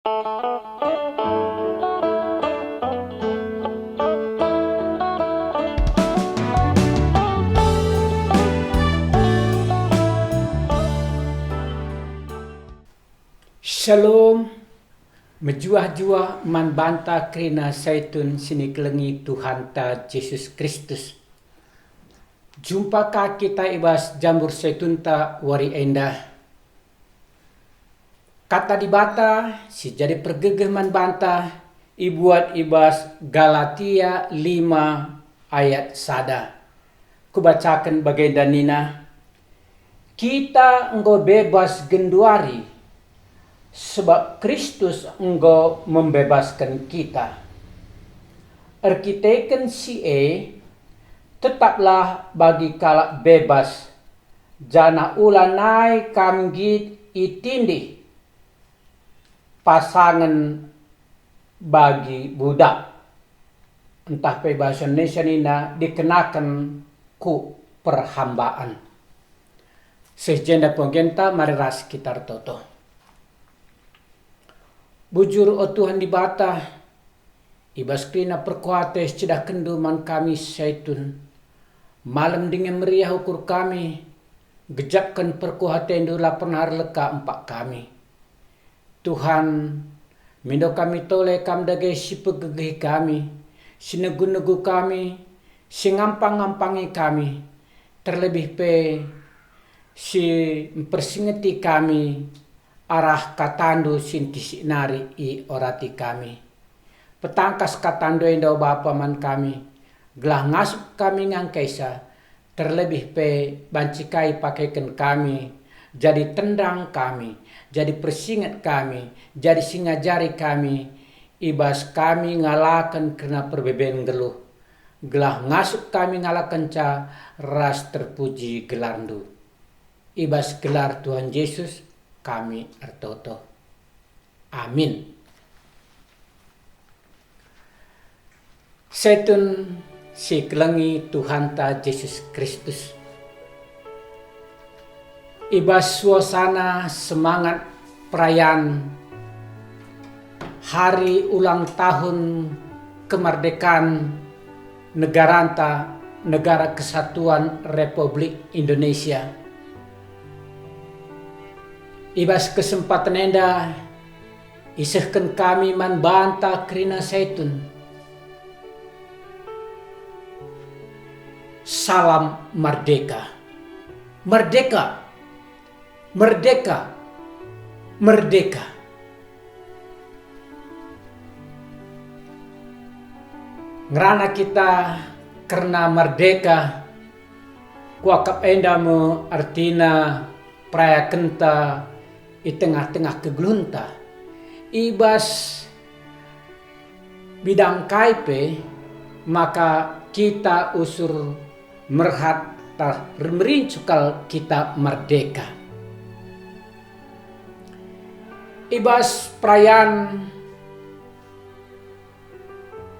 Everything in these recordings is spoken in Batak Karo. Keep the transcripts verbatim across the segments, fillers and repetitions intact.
Shalom, mejuah-juah man banta kerina Saitun si nikelengi Tuhanta Jesus Kristus. Jumpa ka kita i bas jambur Saitunta wari enda. Kata Dibata si jadi pergegeh man banta ibuat i bas Galatia lima ayat sada. Kubacaken bagenda nina, "Kita enggo bebas genduari, sebab Kristus enggo membebasken kita." Erkiteken si e, tetaplah bagi kalak bebas, janah ulanai kam nggit itindih pasangen bagi budak. Ntah pe bahasa Indonesia nina dikenaken ku perhambaan. Seh jenda penggenta mari ras kita ertoto. Bujur, o Tuhan Dibata, i bas kerina perkuah ate si cidahkenNdu man kami Saitun. Malem dingen meriah ukur kami, gejapken perkuah ateNdu la pernah erleka empak kami. Tuhan, mindo kami tole Kam dage si pegegehi kami, si negu-negu kami, si ngampang-ngampangi kami, terlebih pe si mpersingeti kami arah KataNdu si ntisik nari i orati kami. Petangkas KataNdu enda, o Bapa, man kami, gelah ngasup kami ngangkaisa, terlebih pe banci ka ipakeken kami jadi tendrang kami, jadi persinget kami, jadi si ngajari kami, i bas kami ngalaken kerna perbeben nggeluh, gelah ngasup kami ngalakenca ras terpuji gelarNdu. I bas gelar Tuhan Jesus kami ertoto. Amin. Saitun si kelengi Tuhanta Jesus Kristus. I bas suasana semangat perayaan hari ulang tahun kemerdekaan negaranta, Negara Kesatuan Republik Indonesia. I bas kesempaten enda, isehken kami man banta kerina Saitun salam merdeka. Merdeka! Merdeka! Merdeka! Ngerana kita kerna merdeka, kuakap enda me ertina perayakenta i tengah-tengah kegeluhenta. I bas bidang kai pe, maka kita usur merhat tah merincu kal kita merdeka. I bas perayaan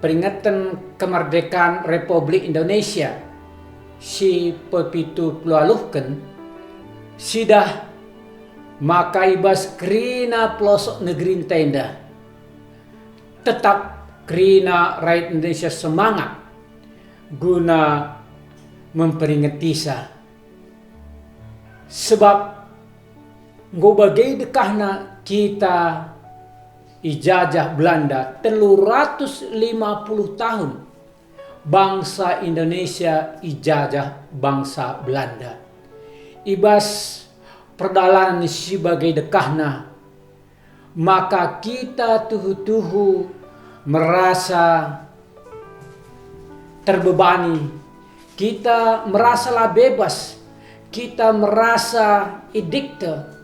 peringeten kemerdekaan Republik Indonesia si pepitu puluh aluhken, sidah maka i bas kerina pelosok negerinta enda, tetap kerina rakyat Indonesia semangat guna memperingetiNa. Sebab enggo bage dekahna kita ijajah Belanda, telu ratus lima puluh tahun bangsa Indonesia ijajah bangsa Belanda. I bas perdalanen si bage dekahna, maka kita tuhu-tuhu merasa terbebani, kita merasa la bebas, kita merasa idikte,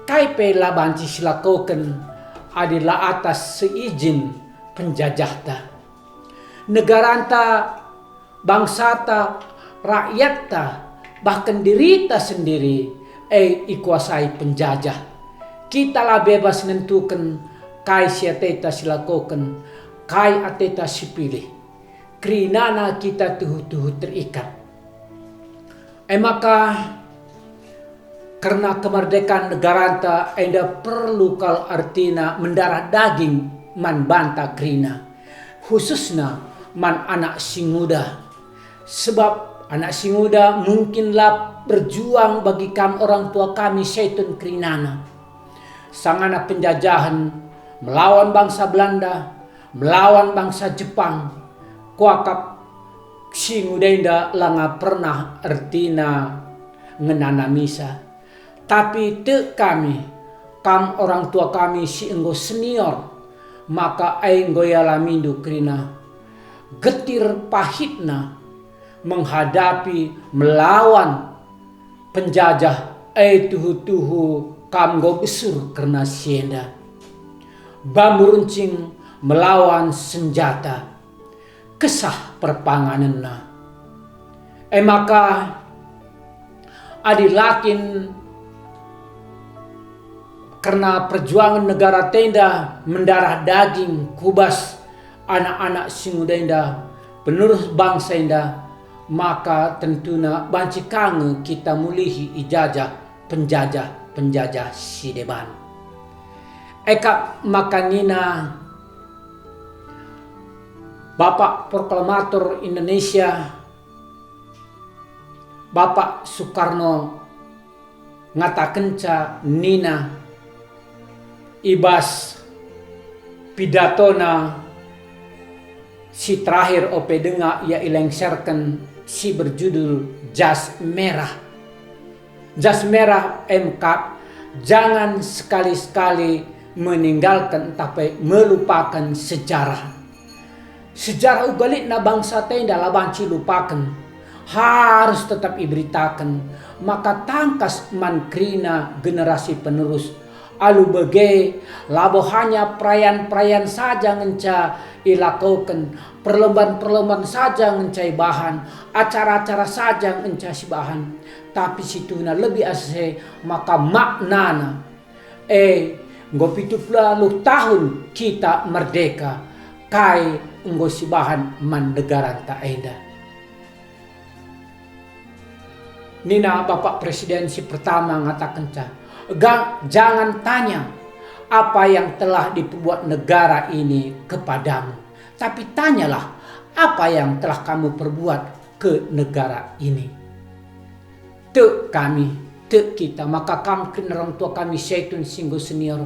kai pe la banci silakoken adi la atas seizin penjajahta. Negaranta, bangsata, rakyatta, bahkan dirita sendiri, e, ikuasai penjajah. Kita la bebas nentuken kai si ateta silakoken, kai ateta sipilih. Kerinana kita tuhu-tuhu terikat. E maka, Kerna kemerdekaan negaranta enda perlu kal ertina mendarah daging man banta kerina, khususna man anak si nguda. Sebab anak si nguda mungkin la berjuang bagi kam orang tua kami setun kerinana. Sangana penjajahen melawan bangsa Belanda, melawan bangsa Jepang, kuakap si nguda enda langa pernah ertina ngenanamisa. Tapi tek kami, kam orang tua kami si enggo senior, maka ai enggo ialamindu kerina getir pahitna menghadapi melawan penjajah, ai tuhu-tuhu kam enggo besur kerna si enda. Bambu runcing melawan senjata, kesah perpanganenna. E maka, adi la kin kerna perjuangen negaranta enda mendarah daging ku bas anak-anak si nguda enda, penerus bangsa enda, maka tentuna banci ka nge kita mulihi ijajah penjajah-penjajah si deban. E kap maka nina Bapak Proklamator Indonesia, Bapak Soekarno, ngatakenca nina i bas pidatona si terakhir ope denga ia ilengserken, si berjudul Jas Merah. Jas Merah e kap, jangan sekali-sekali meninggalkan ntah pe melupakan sejarah. Sejarah uga litna bangsata enda la banci ilupaken, harus tetap iberitaken, maka tangkas man kerina generasi penerus. Alu bage, labo hanya perayaan-perayaan saja ngenca ilakoken, perlombaan-perlombaan saja ngenca ibahan, acara-acara saja ngenca sibahan, tapi situhuna lebih asa maka maknana. E, enggo pitu puluh tahun kita merdeka, kai enggo sibahan man negaranta enda? Nina Bapak Presiden si pertama ngatakenca, "Ga-, jangan tanya apa yang telah diperbuat negara ini kepadamu, tapi tanyalah apa yang telah kamu perbuat ke negara ini." Tek kami, tek kita, maka kam kin orang tua kami setun si enggo senior,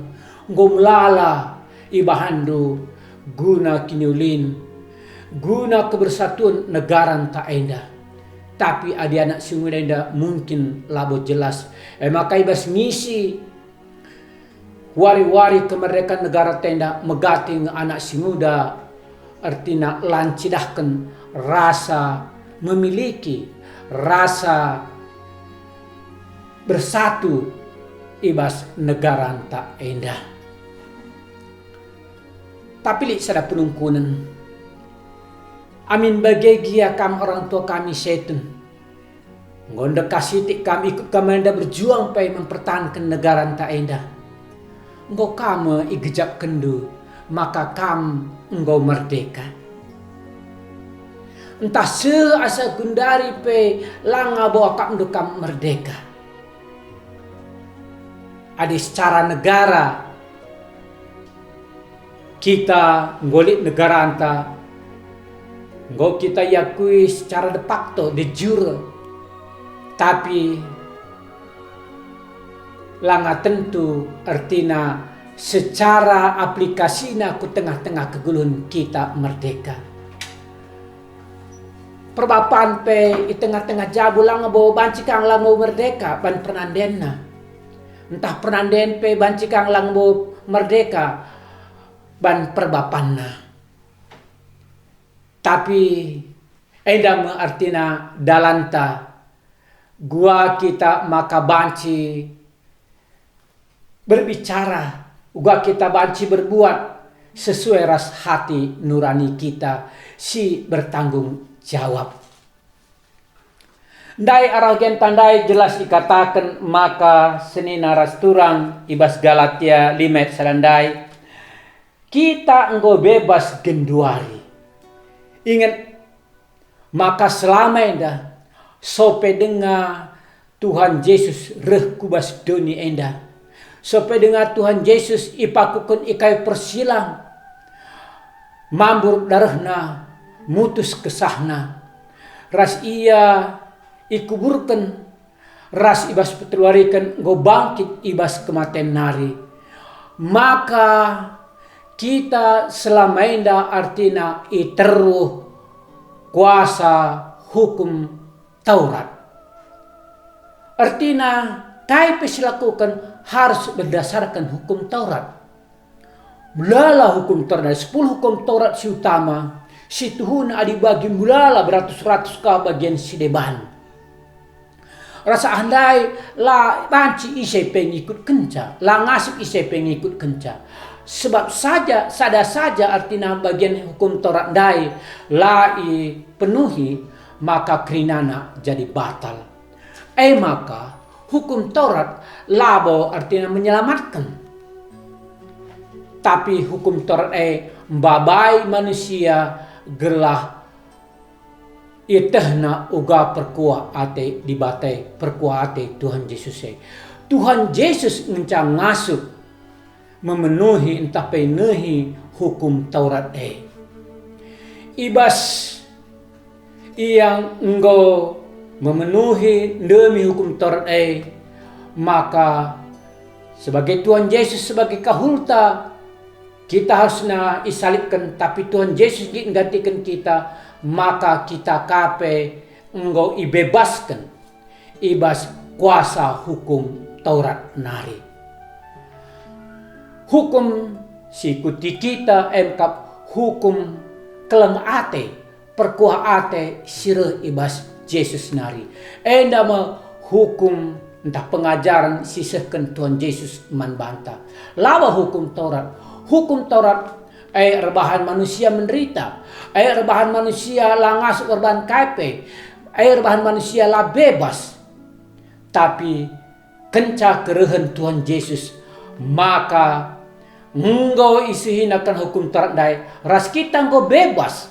enggo melala ibahanndu guna kiniulin, guna kebersatuen negaranta enda. Tapi adi anak si nguda enda mungkin labo jelas, e maka i bas ngisi wari-wari kemerdekaan negaranta enda megati nge anak si nguda, ertina la ncidahken rasa memiliki, rasa bersatu i bas negaranta enda. Tapi lit sada penungkunen. Amin bage gia kam orang tua kami setun. Enggo ndekah sitik kam ikut kam enda berjuang pe mempertahanken negaranta enda. Enggo kam me igejapkenndu maka kam enggo merdeka. Ntah seh asa gundari pe langa bo akapndu kam merdeka. Adi secara negara kita enggo lit negaranta, enggo kita iakui secara de facto, de jure, tapi langa tentu ertina secara aplikasina ku tengah-tengah kegeluhen kita merdeka. Perbapan pe i tengah-tengah jabu langa bo banci kang langa bo merdeka ban pernandenna. Ntah pernanden pe banci kang langa bo merdeka ban perbapanna. Tapi enda me ertina dalanta, gua kita maka banci berbicara, uga kita banci berbuat sesuai ras hati nurani kita si bertanggung jawab. Ndai arah genta ndai jelas ikataken maka senina ras turang i bas Galatia lima ayat sada ndai, kita enggo bebas genduari. Inget maka selama enda sope denga Tuhan Jesus reh ku bas doni enda. Sope denga Tuhan Jesus ipakuken i kayu persilang, mambur darehna, mutus kesahna, ras ia ikuburken, ras i bas peteluariken enggo bangkit i bas kematen nari. Maka kita selama enda artina i teruh kuasa hukum Taurat. Ertina, kai pe silakoken harus berdasarken hukum Taurat. Melala hukum Taurat, sepuluh hukum Taurat si utama, si tuhuna adi bagi melala beratus-ratus ka bagian si deban. Rasa ndai la banci ise pe ngikutkenca, la ngasup ise pe ngikutkenca. Sebab saja, sada saja artina bagian hukum Taurat ndai la ipenuhi, maka kerinana jadi batal. E maka, hukum Taurat labo artina menyelamatken. Tapi hukum Taurat e mbabai manusia gelah ietehna uga perkuah ate Dibata, perkuah ate Tuhan Jesus e. Tuhan Jesus ngenca ngasup memenuhi ntah pe nehi hukum Taurat e. I bas Ia enggo memenuhi ndemi hukum Taurat e, maka sebagai Tuhan Jesus, sebagai kahulta, kita harusna isalibken, tapi Tuhan Jesus nggit nggantiken kita, maka kita ka pe enggo ibebasken i bas kuasa hukum Taurat nari. Hukum si ikuti kita e me kap hukum keleng ate, perkuah ate si reh i bas Jesus nari. Enda me hukum ntah pengajaren si sehken Tuhan Jesus man banta. Labo hukum Taurat. Hukum Taurat e erbahan manusia menderita, e erbahan manusia la ngasup erbahan kai pe, e erbahan manusia la bebas. Tapi kenca kerehen Tuhan Jesus, maka enggo isehinaken hukum Taurat ndai, ras kita enggo bebas.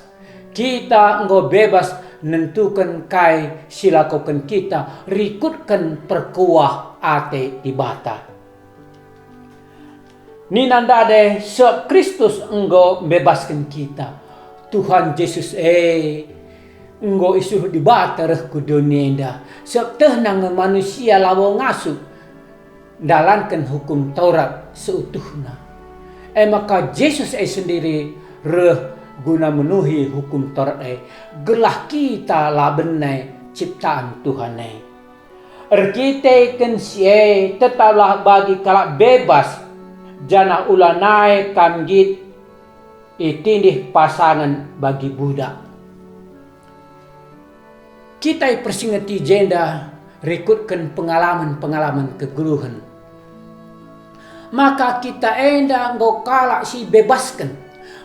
Kita enggo bebas nentuken kai si lakoken kita, rikutken perkuah ate Dibata. Nina ndai, sebab Kristus enggo mbebasken kita. Tuhan Jesus e enggo isuruh Dibata reh ku doni enda, sebab tehna nge manusia labo ngasup ndalanken hukum Taurat seutuhna. E maka Jesus e sendiri reh guna menuhi hukum Taurat e, gelah kita la bene ciptaan Tuhan e. Erkiteken si e, tetaplah bagi kalak bebas, janah ulanai kam nggit itindih pasangen bagi budak. Kita ipersingeti jenda rikutken pengalamen-pengalamen kegeluhen. Maka kita enda enggo kalak si bebasken,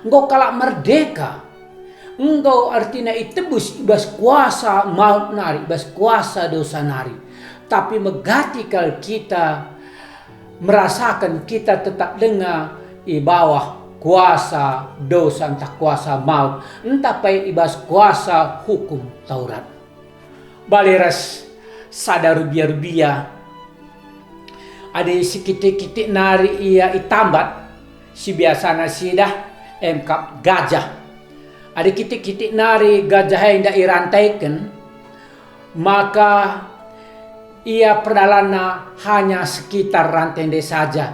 enggo kalak merdeka, enggo artina itebus i bas kuasa maut nari, i bas kuasa dosa nari. Tapi megati kal kita merasaken kita tetap denga i bawah kuasa dosa ntah kuasa maut, ntah pe i bas kuasa hukum Taurat. Bali ras sada rubia-rubia. Adi sikitik-kitik nari ia itambat, si biasana sidah, e me kap gajah. Adi kitik-kitik nari gajah enda irantaiken, maka ia perdalanna hanya sekitar rantai ndai saja.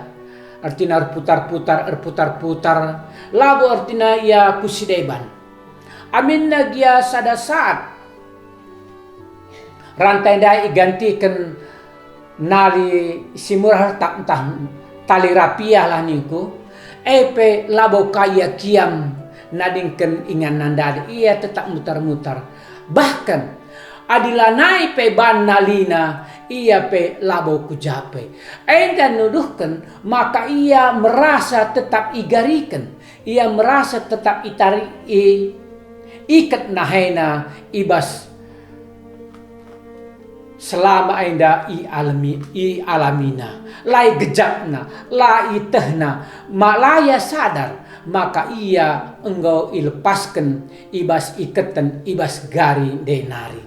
Ertina erputar-putar, erputar-putar, labo ertina ia ku si deban. Aminna gia sada saat rantai ndai igantiken nali si murah ertap ntah tali rapiah lah ningku, e pe labo ka ia kiam nadingken inganna ndai, ia tetap mutar-mutar. Bahkan, adi lanai pe ban nalina, ia pe labo ku ja pe. Enda nuduhken maka ia merasa tetap igariken, ia merasa tetap itari-, i-, iket nahena i bas selama enda ialemi, ialamina. La igejapna, la ietehna, ma la ia sadar maka ia enggo ilepasken i bas iketen, i bas gari ndai nari.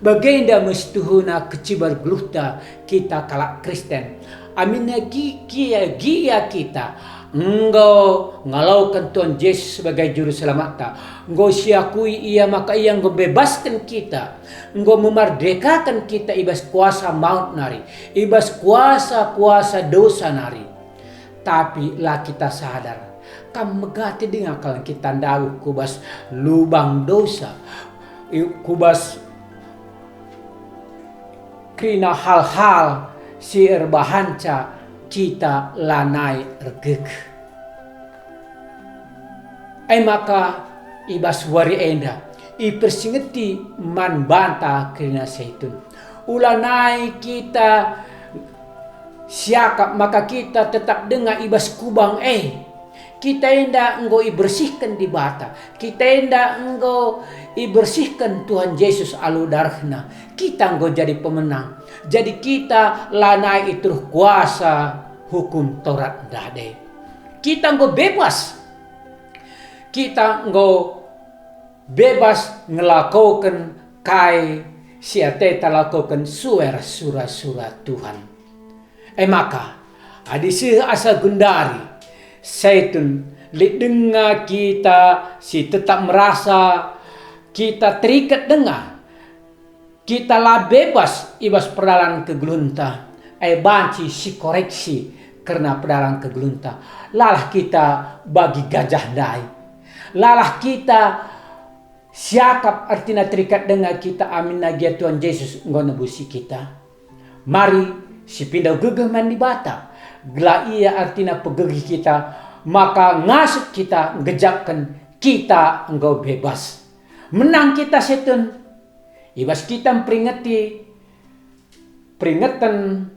Bagenda me situhuna kecibar geluhta kita kalak Kristen. Aminna gi-, gia, gia kita enggo ngaloken Tuhan Jesus sebagai Juru Selamatta, enggo siakui Ia maka Ia enggo bebasken kita, enggo memerdekaken kita i bas kuasa maut nari, i bas kuasa-kuasa dosa nari. Tapi la kita sadar, kam megati denga kal kita ndauh ku bas lubang dosa, i-, ku bas kerina hal-hal si erbahanca kita lanai ergegeh. E maka, i bas wari enda, ipersingeti man banta kerina Saitun. Ulanai kita siakap maka kita tetap denga i bas kubang e. Kita enda enggo ibersihken Dibata. Kita enda enggo ibersihken Tuhan Jesus alu darehNa. Kita enggo jadi pemenang. Jadi kita lanai iteruh kuasa hukum Taurat ndai. Kita enggo bebas. Kita enggo bebas ngelakoken kai si ateta lakoken sue ras sura-sura Tuhan. E maka, adi seh asa gundari, Saitun, lit denga kita si tetap merasa kita terikat denga, kita la bebas i bas perdalan kegeluhenta, e banci sikoreksi kerna perdalan kegeluhenta. Lalah kita bagi gajah ndai. Lalah kita siakap ertina terikat denga kita aminna gia Tuhan Jesus enggo nebusi kita. Mari sipindoh gegeh man Dibata, gelah Ia ertina pegegeh kita, maka ngasup kita nggejapken kita enggo bebas. Menang kita Saitun. I bas kita mperingeti peringeten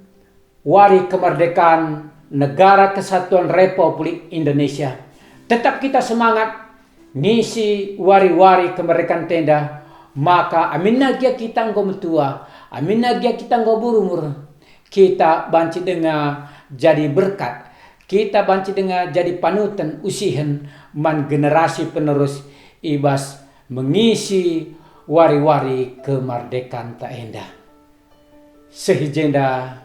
Wari Kemerdekaan Negara Kesatuan Republik Indonesia. Tetap kita semangat ngisi wari-wari kemerdekaan enda, maka aminna gia kita enggo metua, aminna gia kita enggo berumur, kita banci denga jadi berkat, kita banci denga jadi panuten usihen man generasi penerus i bas mengisi wari-wari kemerdekaanta enda. Seh i jenda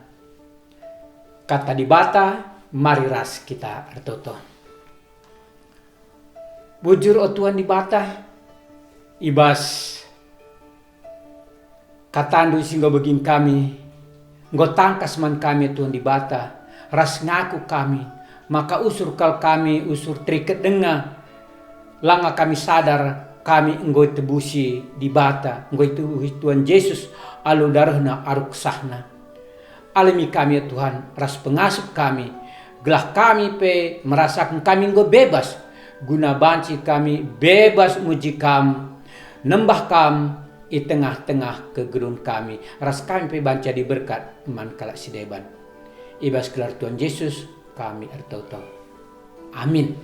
kata Dibata, mari ras kita ertoto. Bujur, o Tuhan Dibata, i bas kataNdu si enggo begin kami, enggo tangkas man kami, Tuhan Dibata, ras ngaku kami, maka usur kal kami usur teriket denga, langa kami sadar kami enggo itebusi Dibata, enggo itebusi Tuhan Jesus alu darehNa arus kesahNa. Alemi kami, ya Tuhan, ras pengasup kami, gelah kami pe merasaken kami enggo bebas, guna banci kami bebas muji Kam, nembah Kam i tengah-tengah kegeluhen kami, ras kami pe banci jadi berkat man kalak si deban. I bas gelar Tuhan Jesus kami ertoto. Amin.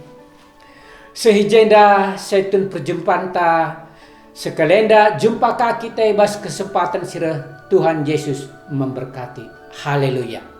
Seh i jenda Saitun perjumpanta, sekalenda jumpa ka kita i bas kesempatan si reh. Tuhan Jesus memberkati. Haleluya.